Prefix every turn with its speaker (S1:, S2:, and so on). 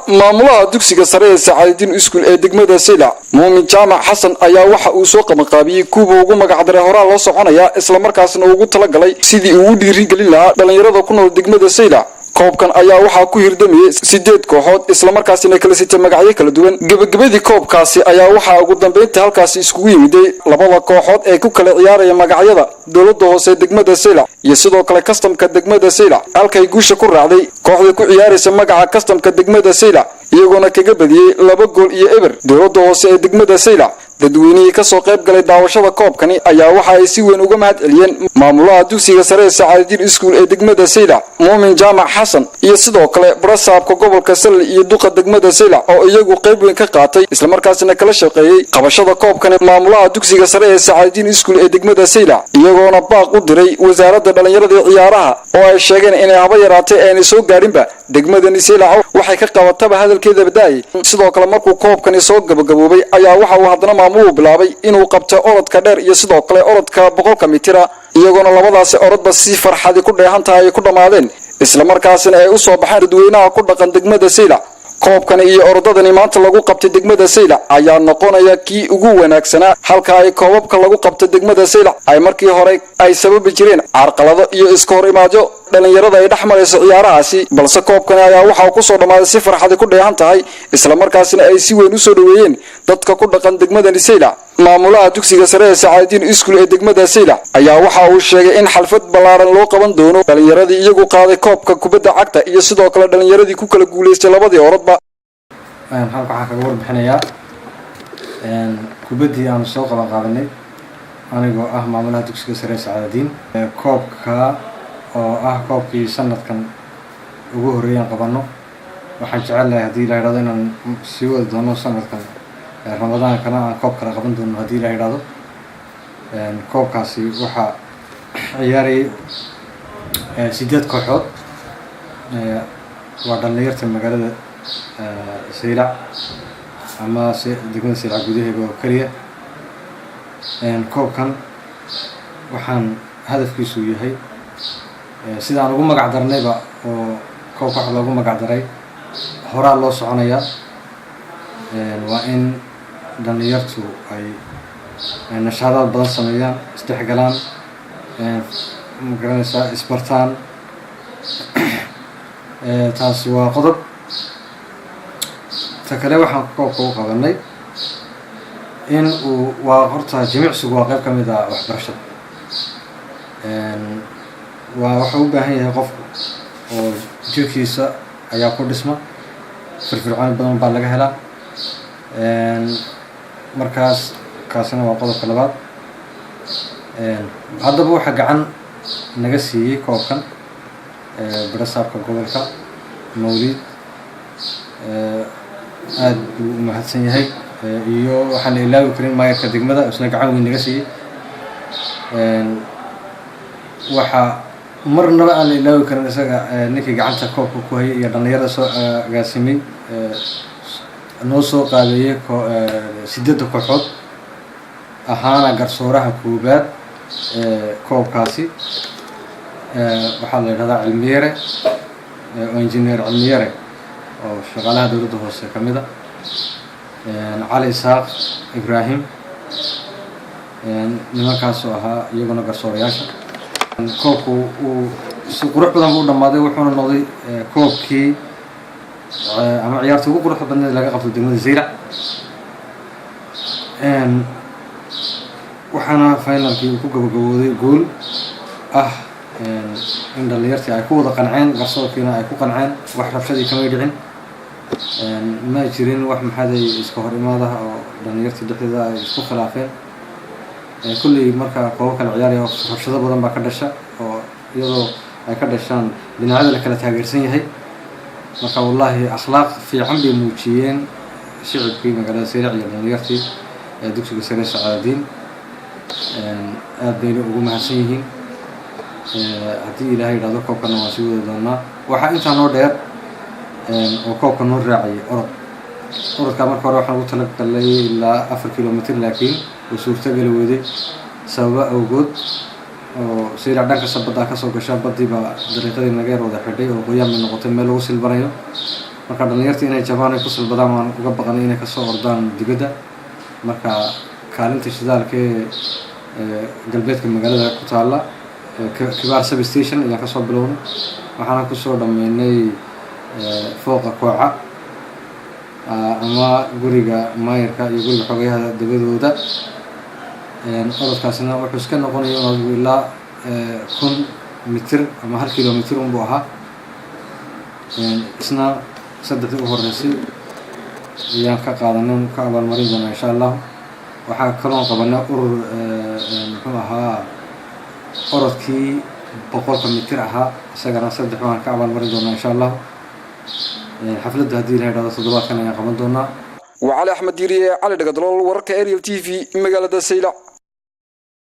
S1: Maamulaha dugsiga sare ee Sacaadadiin Iskuul ee degmada Saylac, Muumin Jaamac Xasan, ayaa waxa uu soo qabanqaabiyey kuwa ugu magacdaray Horaa Loo Soconaya, islamarkaasna ugu talagalay sidii uu u dhiirigelin lahaa dhallinyarada ku nool degmada Saylac. Koobkan ayaa waxaa ku hirdamayay sideed kooxood, islamarkaasina kala sitay magacyo kala duwan. Gebagabadii koobkaasi ayaa waxaa ugu dambeynta halkaasi iskugu yimiday labada kooxood ee ku kala ciyaaraya magacyada dowladda hoose degmada Saylac iyo sidoo kale kastamka degmada Saylac, halkay guusha ku raacday kooxda ku ciyaaraysa magaca kastamka degmada Saylac, iyagoona kaga badiyey 2 gool iyo 0 dowladda hoose ee degmada Saylac. Dadweynihii kasoo qayb galay daawashada koobkani ayaa waxa ay si weyn uga mahad celiyeen maamulaha dugsiga sare ee Sacaadadiin Iskuul ee degmada Saylac, Muumin Jaamac Xasan, iyo sidoo kale barasaabka gobolka Salal iyo duqa degmada Saylac oo iyagu qayb weyn ka qaatay, islamarkaasina kala shaqeeyey qabashada koobkani maamulaha dugsiga sare ee Sacaadadiin Iskuul ee degmada Saylac, iyagoona baaq u diray wasaaradda dhallinyarada iyo ciyaaraha oo ay sheegeen inay haba yaraatay aanay soo gaarinba degmadani Saylac waxay ka qabataba hadalkeeda badaayay. Sidoo kale, markuu koobkani soo gabagaboobay ayaa waxa uu haddana maamuluhu bilaabay inuu qabto orodka dheer iyo sidoo kale orodka 100-ka mitira, iyagoona labadaasi orodba si farxadi ku dheehan tahay ay ku dhammaadeen, islamarkaasina ay u soo baxeen dadweynaha ku dhaqan degmada Saylac. Koobkani iyo orodadani maanta lagu qabtay degmada Saylac ayaa noqonaya kii ugu wanaagsanaa, halka ay koobabka lagu qabta degmada Saylac ay markii hore ay sababi jireen carqalado iyo iska hor imaadyo dhallinyarada ay dhex marayso ciyaarahaasi. Balse koobkani ayaa waxaa kusoo dhammaaday si farxadi ku dheehan tahay, islamarkaasina ay si weyn usoo dhoweeyeen dadka ku dhaqan degmadani Saylac. Maamulaha dugsiga sare ee Sacaadadiin Iskuul ee degmada Saylac ayaa waxa uu sheegay in xalfad ballaaran loo qaban doono dhallinyaradii iyagu qaaday koobka kubadda cagta iyo sidoo kale dhallinyaradii ku kala guulaystay labadii orodba.
S2: Halka waxaan kaga warbixinayaa kubaddii aanu soo qaban qaabanay anigoo ah maamulaha dugsiga sare ee Sacaadadiin. Koobka oo ah koobkii sanadkan ugu horreeyaan qabanno, waxaan jecel lahay haddii la yidhahdo inaan sii wadi doono sanadkan Ramadaankana aan koob kala qaban doono haddii la yidhahdo. Koobkaasi waxaa ciyaarayay sideed kooxood, waa dhalinyarta magaalada Saylac ama degmada Saylac gudaheeda oo keliya. Koobkan waxaan hadafkiisu yahay sida aan ugu magac darnayba, oo koobka waxa loogu magac daray Horaa Loo Soconayaa, waa in dhalinyartu ay nashaadaad badan sameeyaan, isdhexgalaan, magaranaysaa, isbartaan. Taasi waa qodob. Ta kale, waxaan koobka u qabanay in uu waa horta jimicsigu waa qayb ka mid ah waxbarashada. Waa wuxuu u baahan yahay qofku oo jirkiisa ayaa ku dhisma, firfircooni badan baa laga helaa. Markaas kaasina waa qodobka labaad. Haddaba waxaa gacan naga siiyey koobkan barasaabka gobolka Mawlid, aada buu u mahadsan yahay, iyo waxaan la ilaawi karin maayarka degmada, isna gacan weyn naga siiyey. Waxaa marnaba aan la ilaawi karin isaga ninkii gacanta koobka ku hayay iyo dhalinyarada soo agaasimay, noo soo qaabeeyey sideedda kooxood, ahaana garsooraha koobaad koobkaasi, waxaa la yidhahdaa Cilmiyare, oo Injineer Cilmiyare oo shaqaalaha dowladda hoose ka mid a, Cali Isaaq Ibraahim, nimankaasoo ahaa iyaguna garsoorayaasha. Koobku uu si qurux badan buu u dhammaaday, wuxuuna noqday koobkii ama ciyaartii ugu quruxda badneed laga qabto degmada Zaylac. Waxaana finalkii uu ku gabagabooday guul ah in dhalinyartii ay ku wada qanceen, garsoorkiina ay ku qanceen. Wax rabshadii kamay dhicin, ma jirin wax maxaaday iska hor imaadaha oo dhalinyartii dhexdeeda ay isku khilaafeen. Kulley marka koobo kala ciyaaraya rabshado badan baa ka dhasha, oo iyadoo ay ka dhashaan dhinacyada la kala taageersan yahay. Marka wallaahi akhlaaq fiican bay muujiyeen shicibkii magaalada Saylac iyo dhalinyartii ee dugsiga sare Sacaadadiin, aad bayna ugu mahadsan yihiin. Haddii Ilaahay yidhahdo, koobkana waan sii wadi doonaa. Waxaa intaa noo dheer oo koobka noo raacayay orod. Orodkaa marka hore waxaan ugu talagalay ilaa 4 kilomitr, laakiin uu suurtogeli weyday sababo awgood oo Saylac dhanka baddaa kasoo gasha, baddii baa dariiqadii naga yar wada xidhay oo qoyaan bay noqotay meel lagu silbanayo. Marka dhalinyarta inay jabaan ay ku silbadaan waan uga baqanay inay kasoo ordaan dibadda. Marka kaalinta shidaalka ee galbeedka magaalada ku taalla, Kibaar substation, ayaan kasoo bilownay, waxaana kusoo dhameynay fooqa kooca ama guriga maayarka iyo guriga xogayaha dabadooda. Orodkaasina wuxuu iska noqonaya un adigu ilaa 1000 mitir ama 1 kilomitir unbuu ahaa. Isna saddexdii u horeysay ayaan ka qaadanay, ka abaalmarin doonaa, insha Allahu. Waxaa kaloon qabanay urur, muxuu ahaa, orodkii 100-ka mitir ahaa, isagana saddex waan ka abaalmarin doonaa, insha Allahu. Xafladda, haddii la yidhahdo, toddobaadkan ayaan qaban doonaa.
S1: Waa Cali Axmed Diiriye, Cali Dhagadalool, wararka Ariel TV, magaalada Saylac.